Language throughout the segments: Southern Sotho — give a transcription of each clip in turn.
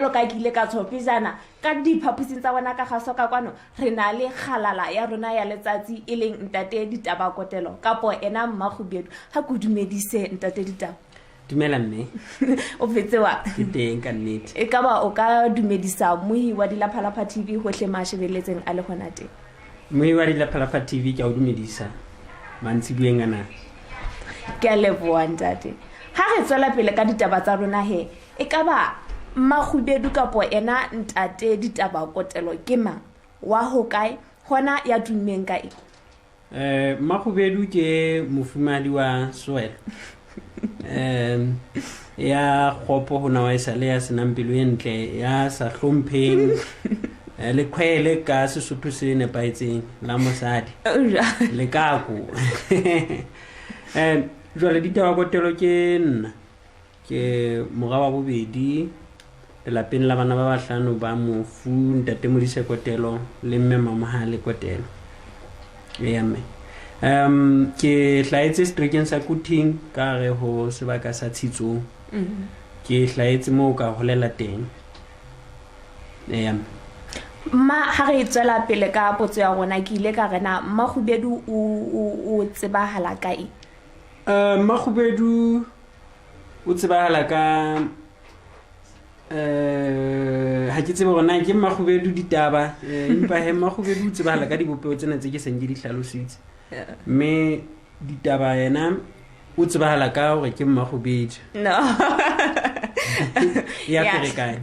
Jwalo ka ke ile ka tsho pejana ka diphaposing tsa bona ka kgaso ka kwano, re na le kgalala ya rona ya letsatsi e leng Ntate Ditaba Kotelo kapo ena Mmakgubedu. Ha ke o dumedise Ntate Ditaba. Dumela mme. O phetse wa? Ke teng ka nnete. E ka ba o ka dumedisa mohi wa Dilaphalapha TV hohle ma shebelletseng a le hona teng. Mohi wa Dilaphalapha TV ke a o dumedisa mantsibueng ana. Ke a leboha ntate. Ha re tswela pele ka ditaba tsa rona he, e ka ba Mmakgubedu kapo ena Ntate Ditaba Kotelo ke mang? Wa hokae? Hona ya tummeng ka eng? Mmakgubedu ke mofumahadi wa Soweto. Ya kgopo ho nawa e sale ya senang pelo e ntle, ya sa hlompheng, leqhwele ka Sesotho se nepahetseng la mosadi. Lekako. Jwale Ditaba Kotelo ke nna. Ke mora wa bobedi lelapeng la bana ba bahlano ba mofu Ntate Modise Kotelo le mme Mamohale Kotelo. Eya mme. Ke hlahetse seterekeng sa Kuting ka hare ho sebaka sa Tshitsong. Ke hlahetse moo ka holela teng. Eya mme. Mma, ha re tswela pele ka potso ya rona, ke ile ka re na Mmakgubedu o tsebahala ka eng? Mmakgubedu o tsebahala ka ha ke tsebe hore na ke Mmakgubedu ditaba, empa he Mmakgubedu o tsebahala ka dibopeho tsena tse ke seng ke di hlalositse. Mme ditaba yena o tsebahala ka hore ke Mmakgubedu. No. Ya ferekanya.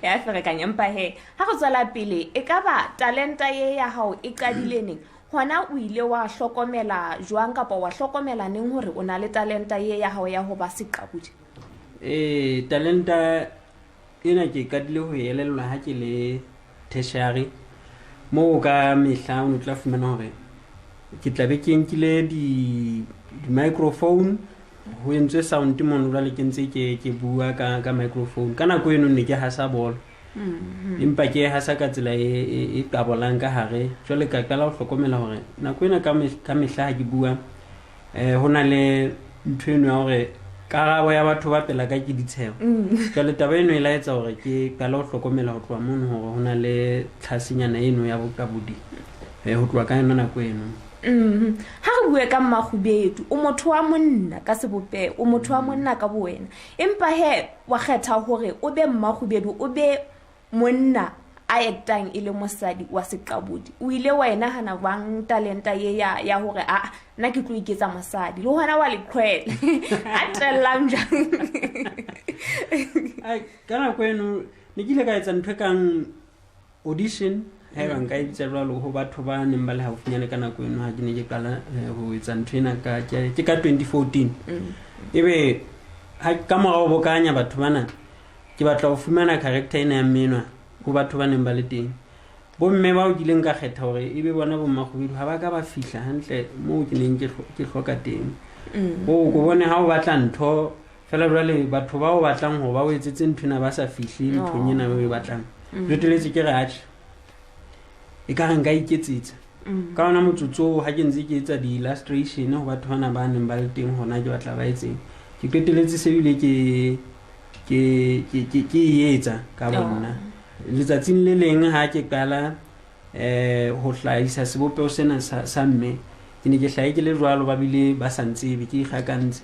Ya ferekanya, empa he ha re tswela pele, e ka ba talenta ye ya hao e qadile neng? Hona o ile wa hlokomela jwang kapa wa hlokomela neng hore o na le talenta ye ya hao ya ho ba seqabodi? Talenta ena ke qadile ho elellwa ha ke le tertiary, moo ka mehla o ne tla fumana hore ke tla be ke nkile di-microphone, ho entswe sound mono, jwale ke ntse ke bua ka microphone. Ka nako eno ne ke hasa bolo. Empa ke hasa ka tsela e qabolang ka hare. Jwale ka qala ho hlokomela hore nako ena ka mehla ha ke bua, ho na le ntho eno ya hore karabo ya batho ba pela ka ke ditsheho. Jwale taba eno e la etsa hore ke qale ho hlokomela ho tloha mono hore ho na le tlhasenyana eno ya boqabodi, ho tloha ka yona nako eno. Ha re bue ka Mmakgubedu, o motho wa monna ka sebopeho, o motho wa monna ka bowena. Empa he wa kgetha hore o be Mmakgubedu, o be monna a etang e le mosadi wa seqabodi. O ile wa e nahana jwang talenta ye ya hore a nna ke tlo iketsa mosadi, le hona wa leqhwele a tellang jwang? Ai, ka nako eno ne ke ile ka etsa ntho e kang audition, haeba nka e bitsa jwalo, ho batho ba neng ba le haufinyane ka nako eno ha ke ne ke qala ho etsa ntho ena ke ka 2014. Ebe ha ka morao bokanya batho bana, ke batla ho fumana character ena ya mme enwa ho batho ba neng ba le teng. Bomme bao ke ileng ka kgetha hore e be bona bo Mmakgubedu ha ba ka ba fihla hantle moo ke neng ke hloka teng. O ko bone ha o batla ntho fela jwale batho ba o batlang hore ba o etsetse ntho ena ba sa fihle nthong ena o e batlang. Jwale ke re atjhe, e ka re nka iketsetsa. Ka ona motsotso oo ha ke ntse ke etsa di-illustration ho batho bana ba neng ba le teng hona ke batla ba etseng, ke qeteletse se bile ke e etsa ka bonna. Letsatsing le leng ha ke qala ho hlahisa sebopeho sena sa mme, ke ne ke hlahe ke le jwalo, ba bile ba sa ntsebe, ke ikgakantse.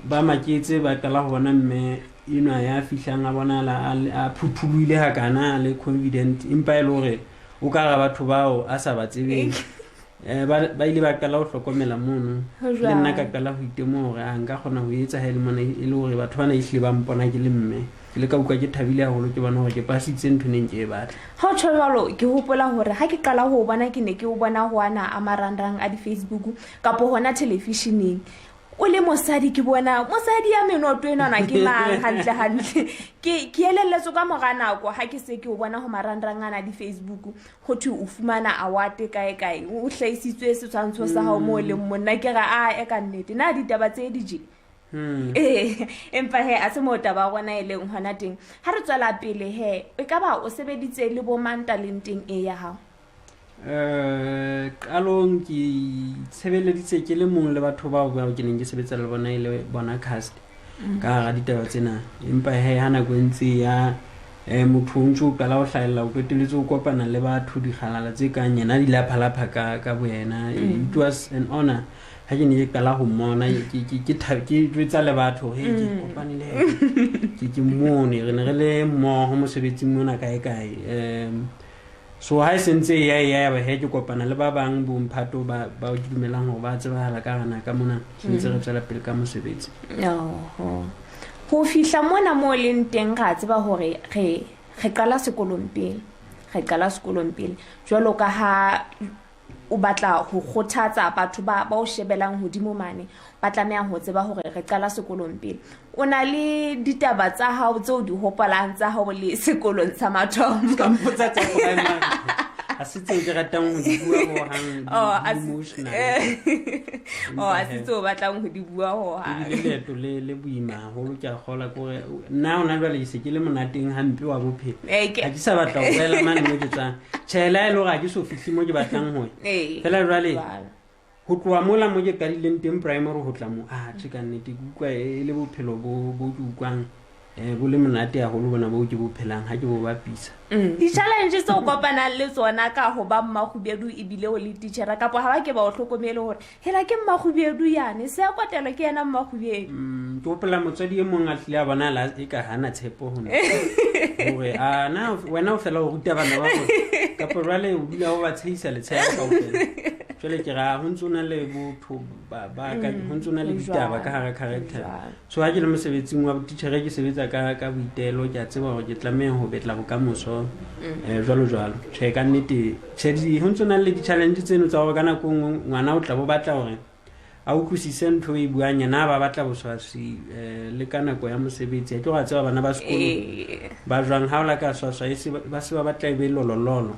Ba maketse, ba qala ho bona mme enwa ya fihlang a bonahala a phuthulohile hakana, a le confident, empa e le hore o ka hara batho bao a sa ba tsebeng. Ba ile ba qala ho hlokomela mono. Ho Le nna ka jwang? qala ho itemoha hore a nka kgona ho etsa ha e le mona, e le hore batho bana ehlile ba mpona ke le mme. Ke le ka utlwa ke thabile haholo, ke bona hore ke pasitse ntho e neng ke e batla. Ha o tjho jwalo, ke hopola hore ha ke qala ho o bona, ke ne ke o bona ho ana a marangrang a di-Facebook kapo hona televisheneng. O le mosadi, ke bona mosadi ya menoto enwana ke mang hantle hantle. Ke elelletswe ka mora nako ha ke se ke o bona ho marangrang ana a di-Facebook, ho thwe o fumana award kae kae, o hlahisitswe setshwantsho sa hao moo leng monna. Ke re, a e ka nnete na ditaba tse di je? Empa he a se moo taba ya rona e leng hona teng. Ha re tswela pele he, e ka ba o sebeditse le bo mang talenteng e ya hao? Qalong ke tshebeleditse ke le mong le batho bao bao ke neng ke sebetsa le bona e le bona cast ka hara ditaba tsena. Empa he ha nako e ntse ya Motho o ntse o qala ho hlahella, o qetelletse o kopana le batho dikgalala tse kang yena Dilaphalapha ka boyena. It was an honor ha ke ne ke qala ho mmona, ke jwetsa le batho he ke kopane le ena, ke mmone, re ne re le mmoho mosebetsing mona kae kae. So ha e sentse e ya e ya ba he ke kopana le ba bang bo mphato ba ke dumelang hore ba tsebahala ka hana ka mona, sentse re tswela pele ka mosebetsi. Ho fihla mona mo leng teng ra tseba hore re qala sekolong pele. Re qala sekolong pele. Jwalo ka ha o batla ho kgothatsa batho ba o shebelang hodimo mane, ba tlameha ho tseba hore re qala sekolong pele. O na le ditaba tsa hao tseo di hopolang tsa hao le sekolong sa mathomo? Ka mpotsa tsa primary. Ha se tseo ke ratang ho di bua ho hang, emotional. Ha se tseo batlang ho di bua ho hang. Ebile leeto le boima haholo, ke a kgola ke hore nna hona jwale ke se ke le monateng hampe wa bophelo. Ha ke sa batla ho boela mane mo ke tswang. Tjhe, le ha e le hore ha ke so fihle mo ke batlang ho ya. Feela jwale, ho tloha mola mo ke qadileng teng primary ho tla mo, tjhe ka nnete, ke utlwa e le bophelo bo ke utlwang, bo le monate haholo bona bo ke bo phelang ha ke bo bapisa. Di-challenge tseo kopanang le tsona ka ho ba mmakgubedu ebile o le titjhere, kapa ha ba ke ba o hlokomele hore hela ke mmakgubedu yane, se a kotelwa ke yena mmakgubedu. Ke hopola motswadi e mong a tlile a bona la e ka hana tshepo ho nna. Hore, na wena o fela o ruta bana ba rona, kapa jwale o dula o ba tshehisa letsheho kaofela. Jwale ke ra ho ntso na le botho ba ka, ho ntso na le ditaba ka hara character. So ha ke le mosebetsing wa titjhere ke sebetsa ka boitelo, ke a tseba hore ke tlameha ho betla bokamoso, jwalo jwalo. Tjhe, ka nnete, tjhe, ho ntso na le di-challenge tseno tsa hore ka nako e nngwe ngwana o tla bo batla hore a utlwisise ntho e buang, yena ba batla boswaswi, le ka nako ya mosebetsi. Ha ke re a tseba bana ba sekolo ba jwang, ha o la ka swaswa, e se ba se ba batla e be lolololo.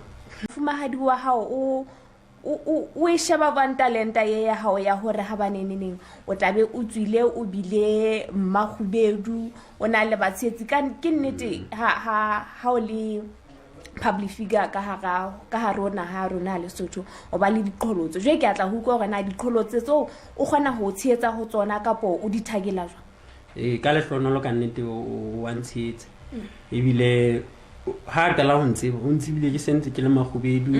Mofumahadi wa hao o e sheba jwang talenta ye ya hao ya hore ha ba neneneng o tla be o tswile o bile mmakgubedu, o na le batshehetsi? Ka ke nnete ha o le public figure ka hara, ka hare ho naha ya rona ya Lesotho, o ba le diqholotso. Jwale ke a tla ho utlwa hore na diqholotso tseo o kgona ho tshehetsa ho tsona kapo o di thakela jwang? Ka lehlohonolo ka nnete o wa ntshehetsa. Ebile ha a qala ho ntseba, o ntsebile ke sentse ke le makgubedu.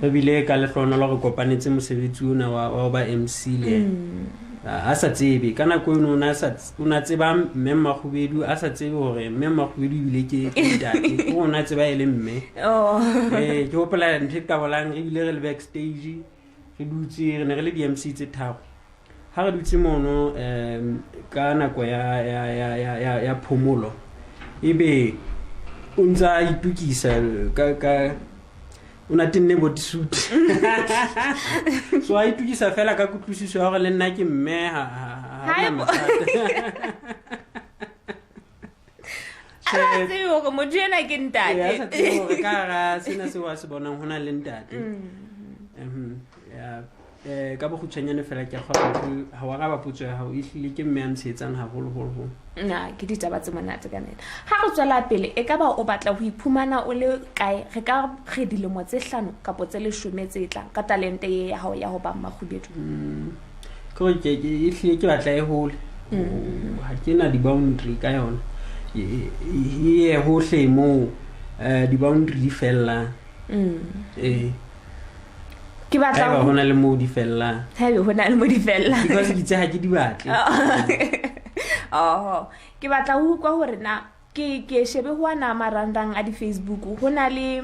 Ebile ka lehlohonolo re kopanetse mosebetsi ona wa ho ba MC le yena. A sa tsebe, ka nako eno o na tseba mme Mmakgubedu, a sa tsebe hore mme Mmakgubedu ebile ke ntate, ke o na tseba e le mme. Ke hopola ntho e qabolang, re bile re le backstage, re dutse, re ne re le di-M C tse tharo. Ha re dutse mono, ka nako ya phomolo, ebe o ntsa itukisa ka o na tenne bodysuit. So a itukisa fela ka kutlwisiso ya hore le nna ke mme, ha hona mathata. A sa tsebe hore motho enwa ke ntate. Ee, a sa tsebe hore ka hara sena seo a se bonang ho na le ntate. Ya, ka bokgutshwanyane fela ke a kgona ho ha wa araba potso ya hao, ehlile ke mme a ntshehetsang haholoholo ho. Na, ke ditaba tse monate ka nnete. Ha re tswela pele, e ka ba o batla ho iphumana o le kae? Re ka re dilemo tse 5 kapa tse 10 tse tlang ka talente ye ya hao ya ho ba mmakgubedu. Ke hore ehlile ke batla e hole. Ha ke na di-boundary ka yona. E ye hohle moo, di-boundary di fellang. Ke batla Haeba ho hona le moo di fellang. Haeba hona le moo di fellang. Because ke itse ha ke di batle. Oh. Ke batla ho utlwa hore na ke shebe ho ana marangrang a di-Facebook, ho na le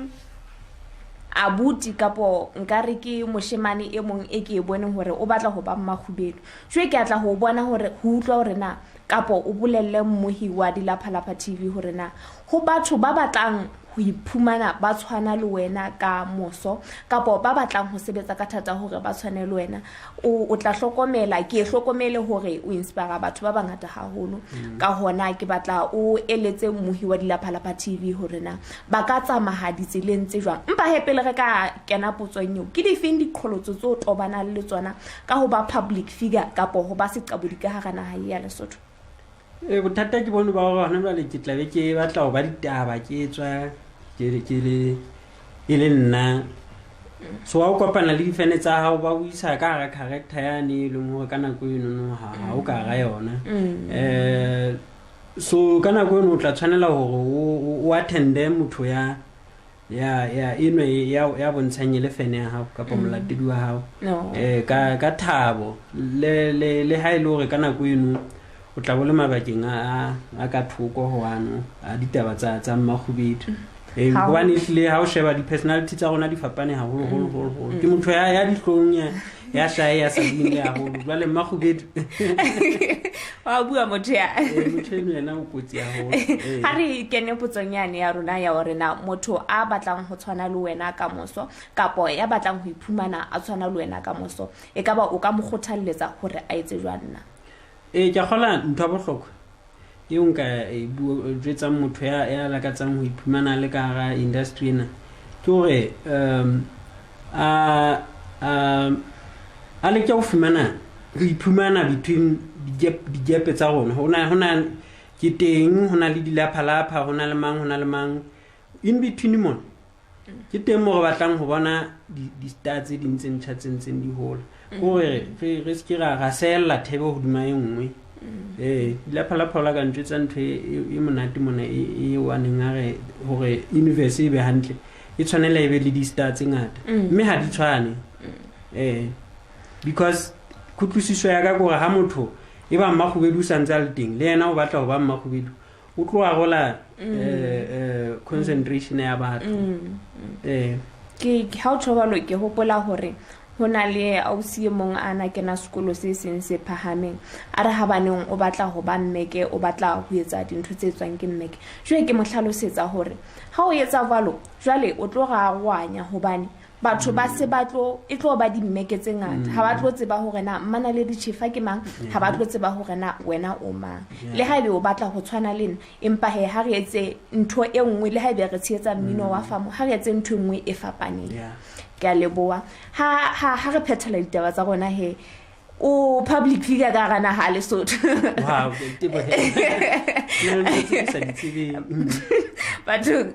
abuti kapo nkare ke moshemane e mong e ke e boneng hore o batla ho ba mmakgubedu. Jwale ke atla ho bona hore ho utlwa hore na kapo o bolelle mmohi wa Dilaphalapha TV hore na ho batho ba batlang ho iphumana ba tshwana le wena ka moso, kapo ba batlang ho sebetsa ka thata hore ba tshwane le wena, o tla hlokomela, ke e hlokomele hore o inspire batho ba bangata haholo. Ka hona ke batla o eletse mmohi wa Dilaphalapha TV hore na ba ka tsamaya ditseleng tse jwang. Empa he pele re ka kena potsong eo, ke difeng diqholotso tse o tobanang le tsona ka ho ba public figure kapo ho ba seqabodi ka hara naha ya Lesotho? Bothata ke bone ba hore hona jwale ke tla be ke batla ho ba ditaba, ke tswa ke le, e le nna. So ha o kopana le difene tsa hao ba o isa ka hara character yane e leng hore ka nako eno no ha o ka hara yona. So ka nako eno o tla tshwanela hore o attende motho ya ya ya eno ya ya bontshang e le fene ya hao kapa molatedi wa hao. No. Ka thabo le ha e le hore ka nako eno o tla bo le mabakeng a ka thoko ho ano a ditaba tsa Mmakgubedu. Hobane ehlile ha o sheba di-personality tsa rona di fapane haholo holo holo holo. Ke motho ya dihlong ya shy ya sa bueng le haholo. Jwale Mmakgubedu. Wa bua motho ya. Motho eno yena o kotsi haholo. Ha re kene potsong yane ya rona ya hore na motho a batlang ho tshwana le wena ka moso kapo ya batlang ho iphumana a tshwana le wena ka moso, e ka ba o ka mo kgothalletsa hore a etse jwang na? Ke a kgola ntho ya bohlokwa eo nka e jwetsang motho ya lakatsang ho iphumana le ka hara industry ena ke hore a leke ho fumana ho iphumana between digepe tsa rona. Ho na ke teng, ho na le dilaphalapha, ho na le mang, ho na le mang in between mona. Ke teng moo re batlang ho bona di-star tse ding tse ntjha tse ntseng di hola. Hore re se ke ra sehella thebe hodima e nngwe. Dilaphalapha la ka ntjwetsa ntho e monate mona e wa neng a re hore universe e be hantle, e tshwanela e be le di-star tse ngata. Mme ha di tshwane. Because kutlwisiso ya ka ke hore ha motho e ba Mmakgubedu o santse a le teng, le yena o batla ho ba Mmakgubedu, o tlo arola, concentration ya batho. Ke ha o tjho jwalo, ke hopola hore ho na le ausi e mong a na kena sekolo se seng se phahameng, a re ha baneng o batla ho ba mmeke, o batla ho etsa dintho tse etswang ke mmeke. Jwale ke mo hlalosetsa hore ha o etsa jwalo, jwale o tlo rarohanya hobane batho ba se ba tlo, e tlo ba dimmeke tse ngata. Ha ba tlo tseba hore na Mmanaledi Tjhefa ke mang, ha ba tlo tseba hore na wena o mang. Le haebe o batla ho tshwana le nna, empa he ha re etse ntho e nngwe, le haebe re tshehetsa mmino wa famo, ha re etse ntho e nngwe e fapaneng. Ke a leboha. Ha re phethela ditaba tsa rona he, o public figure ka hara naha ya Lesotho. Wow, tebo he. Ke na le ntho tse ke sa di tsebeng. Bathong,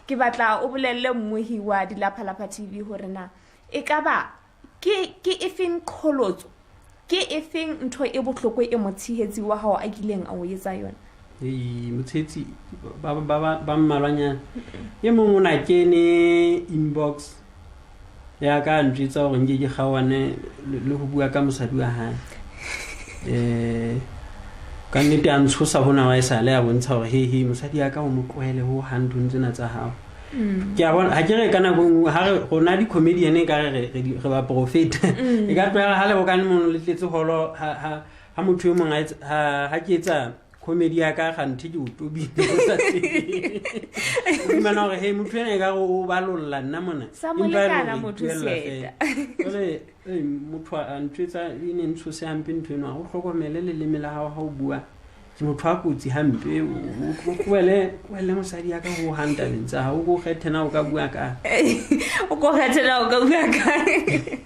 ke batla o bolelle mmohi wa Dilaphalapha TV hore na e ka ba ke efeng qholotso, ke efeng ntho e bohloko e motshehetsi wa hao a kileng a o etsa yona? Ei, motshehetsi ba mmalwanyana. E mong o na kene inbox ya ka a ntjwetsa hore nke ke kgaohane le ho bua ka mosadi wa hae. Ka nnete a ntshosa hona wa esale a bontsha hore he, he, mosadi ya ka o mo tlohele ho hang nthong tsena tsa hao. Ke a bona, ha ke re ka nako e nngwe, ha re, rona di-comedian e ka re ba profeta. E ka tlohela ha le bokane mono le tletse holo, ha motho e mong a etsa, ha ke etsa comedy ya ka kganthe ke o tobile, o sa tsebe. O fumana hore, hey, motho ena ekare o balolla nna mona. Sa Empa e le molekana hore motho ipuella seeta. feela. Jwale, hey, motho a ntjwetsa, e ne ntshose hampe ntho eno, ha o hlokomele leleme la hao ha o bua. Ke motho a kotsi hampe, o tlohele mosadi ya ka ho hang tabeng tsa hao, o ko kgethe na o ka bua kae. O ko kgethe na o ka bua kae.